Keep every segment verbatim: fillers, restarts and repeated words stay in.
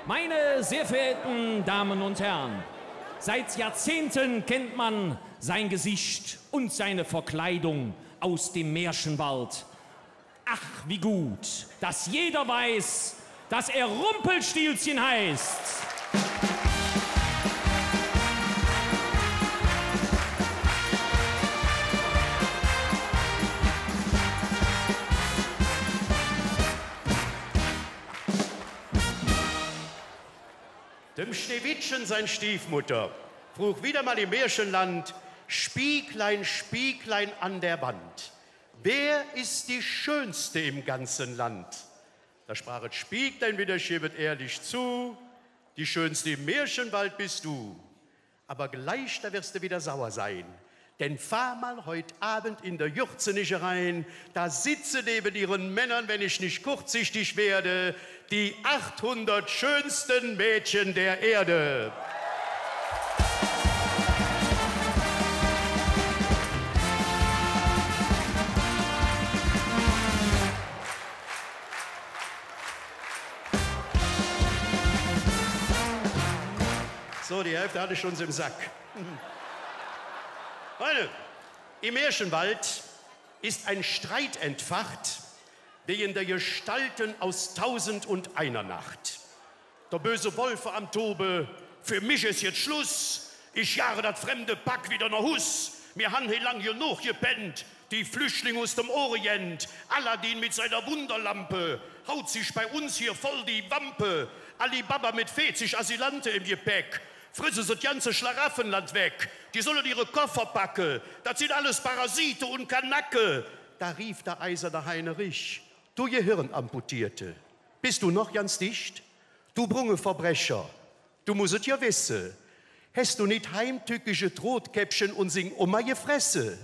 Meine sehr verehrten Damen und Herren, seit Jahrzehnten kennt man sein Gesicht und seine Verkleidung aus dem Märchenwald. Ach, wie gut, dass jeder weiß, dass er Rumpelstilzchen heißt. Dem Schneewittchen sein Stiefmutter frug wieder mal im Märchenland: „Spieglein, Spieglein an der Wand, wer ist die Schönste im ganzen Land?“ Da sprach et Spieglein wieder, ich geb et ehrlich zu: „Die Schönste im Märchenwald bist du. Aber gleich, da wirst du wieder sauer sein. Denn fahr mal heut Abend in der Gürzenich rein. Da sitzen neben ihren Männern, wenn ich nicht kurzsichtig werde, die achthundert schönsten Mädchen der Erde.“ So, die Hälfte hatte ich schon im Sack. Freunde, im Märchenwald ist ein Streit entfacht wegen der Gestalten aus Tausend und einer Nacht. Der böse Wolf am Tobe: „Für mich ist jetzt Schluss. Ich jage das fremde Pack wieder nach Hus. Mir han he lang genug gepennt. Die Flüchtlinge aus dem Orient. Aladin mit seiner Wunderlampe haut sich bei uns hier voll die Wampe. Ali Baba mit veezig Asylante im Gepäck. Frisse se et ganze Schlaraffenland weg. Die solle ihre Koffer packe. Dat sin alles Parasite und Kanake.“ Da rief der eiserne Heinrich: „Du Gehirnamputierte, bist du noch ganz dicht? Du brunge Verbrecher, du muss et jo wesse. Häs du nit heimtückisch et Rotkäppchen un sing Oma gefresse?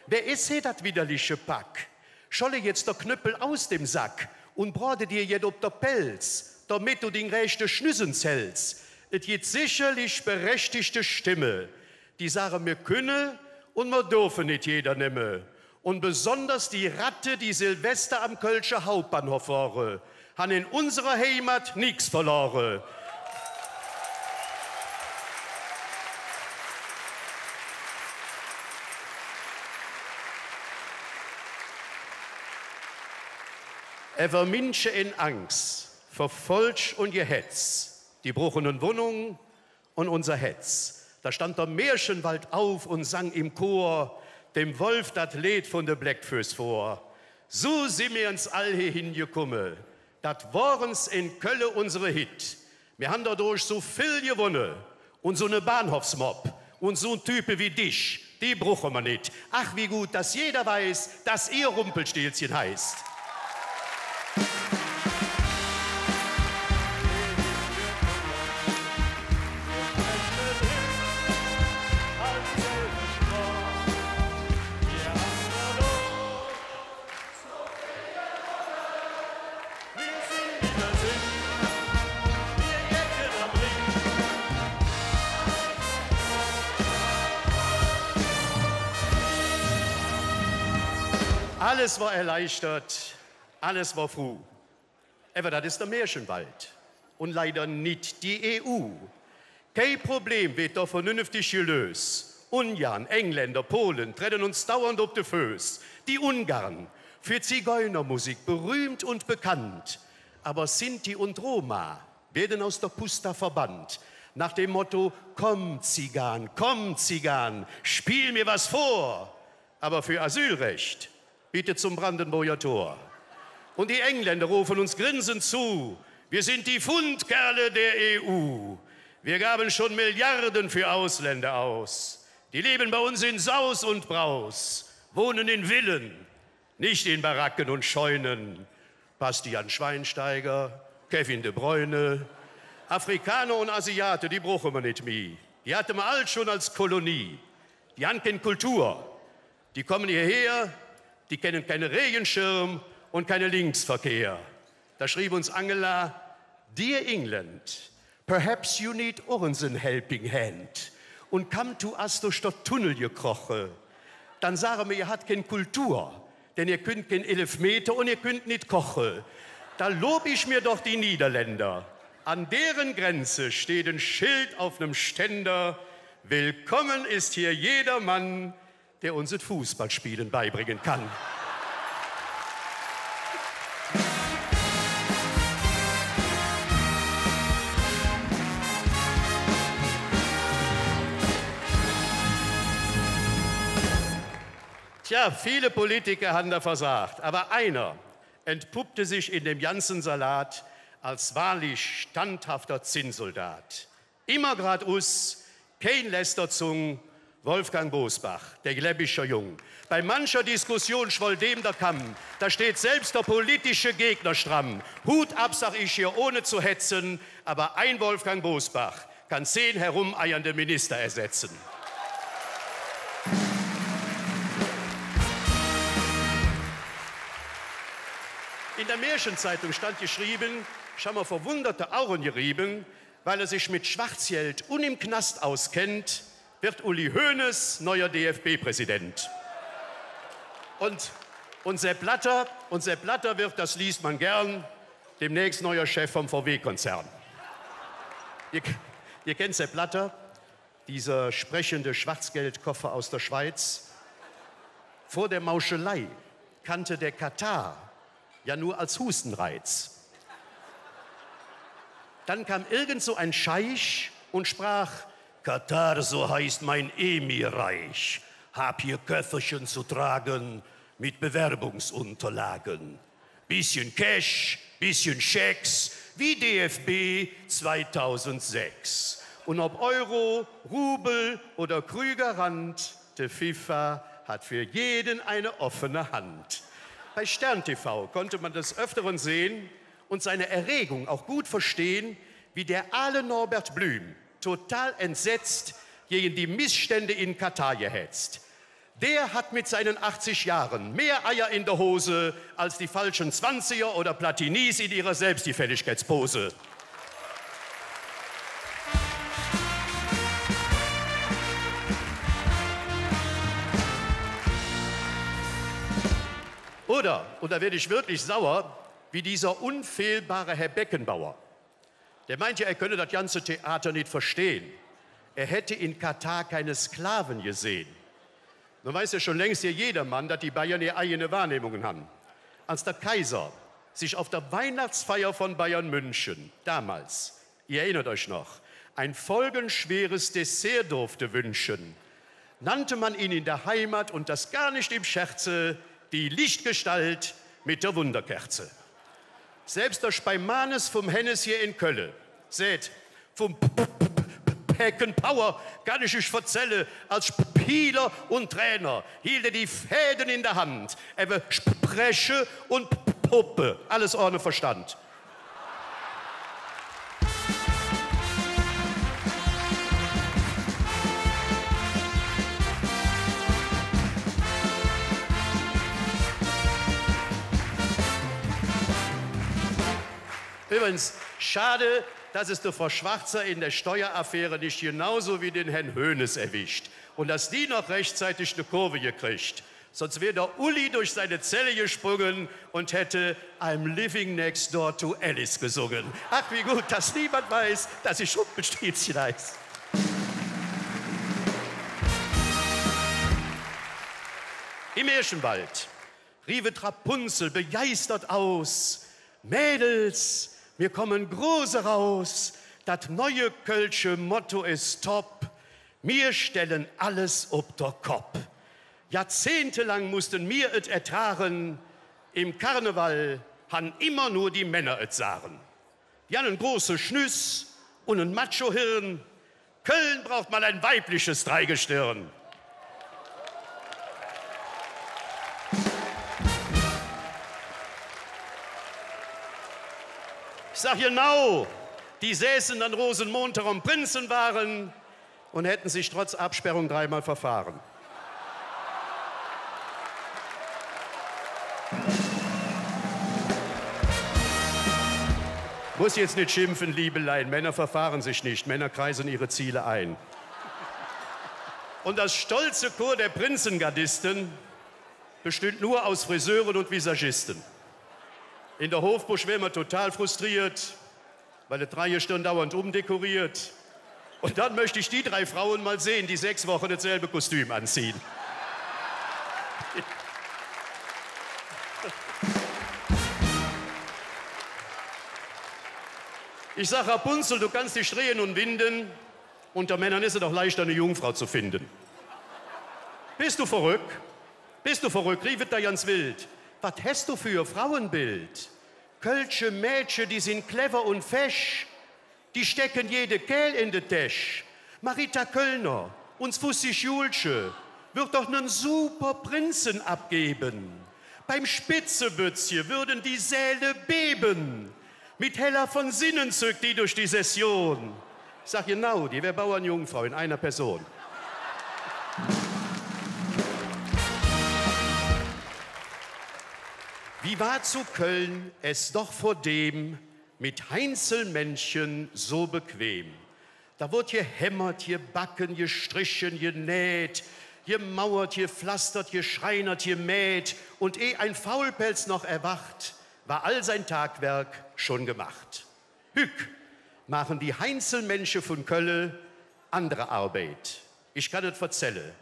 Wer es he, dat widerliche Pack? Scholle jetz der Knöppel aus dem Sack un brode dir jet op der Pelz, domet du ding rächte Schnüsens hälds. Et gitt secherlich berechtigte Stimme, die sage, mir künne un mir dörfe nit jeder nemme. Un besonders die Ratte, die Silvester am kölsche Hauptbahnhoff wore, han en unserer Heimat nix verlore.“ Ävver minche en Angs, verfolg un gehetz, die bruchen en Wonnung un unser Hätz. Da stand der Märchenwald auf und sang im Chor dem Wolf dat Leed vun de Bläck Fööss vör. Su sin mir ens all hehin gekumme, dat wor ens en Kölle unsere Hit. Mir han dodurch su vill gewonne, un su ne Bahnhofsmob un su Type wie dich, die bruche mer nit. Ach, wie gut, dass jeder weiß, dass ihr Rumpelstilzchen heißt. Alles war erleichtert, alles war fruh. Ävver dat es der Märchenwald un leider nit die E U. Kei Problem weed do vernünftig gelös. Ungarn, Engländer, Polen tredde uns dauernd op de Föß. Die Ungarn, für Zigeunermusik berühmt und bekannt. Aber Sinti und Roma werden aus der Pusta verbannt. Nach dem Motto: „Komm, Zigan, komm, Zigan, spiel mir was vor.“ Aber für Asylrecht bitte zum Brandenburger Tor. Und die Engländer rufen uns grinsend zu: „Wir sind die Fundkerle der E U. Wir gaben schon Milliarden für Ausländer aus. Die leben bei uns in Saus und Braus, wohnen in Villen, nicht in Baracken und Scheunen.“ Bastian Schweinsteiger, Kevin de Bruyne, Afrikaner und Asiate, die bruche mer nit mih. Die hatte mer all schon als Kolonie. Die han kein Kultur. Die kommen hierher, die kennen keinen Regenschirm und keinen Linksverkehr. Da schrieb uns Angela: „Dear England, perhaps you need och ens en helping hand und come to us durch dat Tunnelgekroche.“ Dann sage mer: „Ihr hat kein Kultur, denn ihr künnt kein Elfmeter und ihr künnt nit koche.“ Da lob ich mir doch die Niederländer. An deren Grenze steht ein Schild auf nem Ständer: „Willkommen ist hier jedermann, der uns et Fußballspielen beibringen kann.“ Tja, viele Politiker han do versagt, aber einer entpuppte sich in dem ganzen Salat als wahrlich standhafter Zinnsoldat. Immer gradaus, kein läster Zung, Wolfgang Bosbach, der gläbischer Jung. Bei mancher Diskussion schwoll dem der Kamm, da steht selbst der politische Gegner stramm. Hut ab, sag ich hier, ohne zu hetzen, aber ein Wolfgang Bosbach kann zehn herumeiernde Minister ersetzen. In der Märchenzeitung stand geschrieben, ich han mer verwunderte Augen gerieben, weil er sich mit Schwarzgeld und im Knast auskennt, wird Uli Hoeneß neuer D F B-Präsident. Und, und Sepp Blatter, und Sepp Blatter wird, das liest man gern, demnächst neuer Chef vom V W-Konzern. Ihr, ihr kennt Sepp Blatter, dieser sprechende Schwarzgeldkoffer aus der Schweiz. Vor der Mauschelei kannte der Katar ja nur als Hustenreiz. Dann kam irgend so ein Scheich und sprach: „Katar, so heißt mein Emirreich. Hab hier Köfferchen zu tragen mit Bewerbungsunterlagen. Bisschen Cash, bisschen Schecks, wie D F B zweitausendsechs. Und ob Euro, Rubel oder Krüger Rand, de FIFA hat für jeden eine offene Hand.“ Bei Stern T V konnte man des Öfteren sehen und seine Erregung auch gut verstehen, wie der aale Norbert Blüm total entsetzt gegen die Missstände in Katar gehetzt. Der hat mit seinen achtzig Jahren mehr Eier in der Hose als die falschen Zwanziger oder Platinis in ihrer Selbstgefälligkeitspose. Oder, und da werde ich wirklich sauer, wie dieser unfehlbare Herr Beckenbauer. Der meint ja, er könne das ganze Theater nicht verstehen. Er hätte in Katar keine Sklaven gesehen. Nun weiß ja schon längst hier jedermann, dass die Bayern ihre eigene Wahrnehmungen haben. Als der Kaiser sich auf der Weihnachtsfeier von Bayern München damals, ihr erinnert euch noch, ein folgenschweres Dessert durfte wünschen, nannte man ihn in der Heimat, und das gar nicht im Scherze, die Lichtgestalt mit der Wunderkerze. Selbst der Speimanes vom Hännes hier in Kölle säht: „Vum P-, P-, P-, P-, Beckenbauer kann ich üch verzälle, als Spieler und Trainer hielt er die Fäden in der Hand. Er wor Sprecher und P-, Puppe, alles ohne Verstand.“ Übrigens, schade, dass es de Frau Schwarzer in der Steueraffäre nicht genauso wie den Herrn Hoeneß erwischt und dass die noch rechtzeitig ne Kurve gekriegt. Sonst wär der Uli durch seine Zelle gesprungen und hätte „I'm living next door to Alice“ gesungen. Ach, wie gut, dass niemand weiß, dass ich Rumpelstilzchen heiß. Im Märchenwald rief et Rapunzel begeistert aus: „Mädels, mir kommen Grose raus. Dat neue kölsche Motto is top. Mir stellen alles op der Kopp. Jahrzehntelang mussten mir et ertragen, im Karneval han immer nur die Männer et Sagen. Die han en große Schnüss un en Macho-Hirn. Köln braucht mal ein weibliches Dreigestirn.“ Ich sag genau, die säßen dann Rosenmontag am Prinzenwagen und hätten sich trotz Absperrung dreimal verfahren. Muss jetzt nicht schimpfen, Liebelein, Männer verfahren sich nicht, Männer kreisen ihre Ziele ein. Und das stolze Korps der Prinzengardisten bestündt nur aus Friseuren und Visagisten. In der Hofburg wär man total frustriert. Weil et drei Stonn dauernd umdekoriert. Und dann möchte ich die drei Frauen mal sehen, die sechs Wochen dasselbe Kostüm anziehen. Ich sag, Rapunzel, du kannst dich drehen und winden. Unter Männern ist es doch leichter, eine Jungfrau zu finden. Bist du verrück? Bist du verrück? Rief et do ganz wild. Wat häs do för e Frauebild? Kölsche Mädche, die sin clever un fesch, die stecke jede Kääl en de Täsch. Marita Kölner, uns fussig Julche, würd doch nen super Prinzen abgeben. Beim Spitzebützche würden die Säle beben. Mit heller von Sinnen zög die durch die Session. Ich sag, genau, die wär Bauernjungfrau in einer Person. Wie war zu Köln es doch vordem mit Heinzelmännchen so bequem. Da wurd gehämmert, gebacken, gestrichen, genäht, gemauert, gepflastert, geschreinert, gemäht. Und eh ein Faulpelz noch erwacht, war all sein Tagwerk schon gemacht. Hügg machen die Heinzelmännche vun Kölle andere Arbeid. Ich kann et verzälle.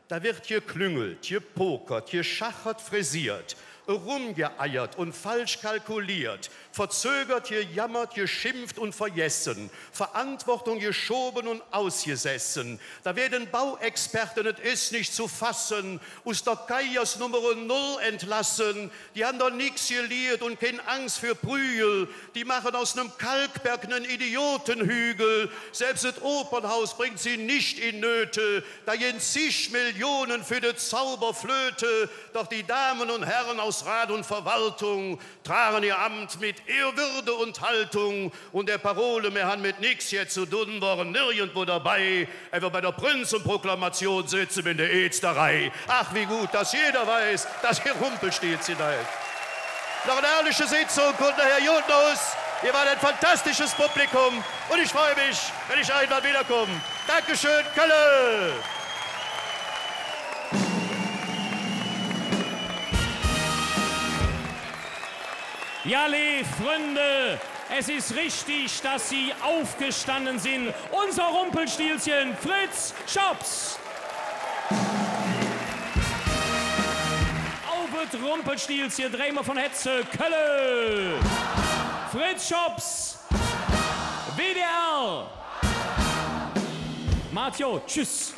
Da wird geklüngelt, gepokert, geschachert, frisiert, erumgeeiert und falsch kalkuliert, verzögert, gejammert, geschimpft und vergessen, Verantwortung geschoben und ausgesessen. Da werden Bauexperten, et is nicht zu fassen, us der Kaiers Nummer null entlassen. Die han doch nix geliert und kein Angst für Prügel. Die machen aus nem Kalkberg nen Idiotenhügel. Selbst et Opernhaus bringt sie nicht in Nöte. Da gehen zig Millionen für de Zauberflöte. Doch die Damen und Herren aus Rat und Verwaltung tragen ihr Amt mit Ehrwürde und Haltung. Und der Parole, mir han mit nix jet zu dun, waren nirgendwo dabei. Einfach bei der Prinzenproklamation sitzen wir in der eerste Reih. Ach, wie gut, dass jeder weiß, dass hier Rumpelstilzchen da ist. Noch eine herrliche Sitzung und nachher gut los. Ihr wart ein fantastisches Publikum und ich freue mich, wenn ich irgendwann wiederkomme. Dankeschön, Kölle! Ja, leev Fründe, es ist richtig, dass Sie aufgestanden sind. Unser Rumpelstilzchen, Fritz Schops. Auf et Rumpelstilzchen, dreimol vun Hätze, Kölle. Fritz Schops. W D R. Maht jo, tschüss.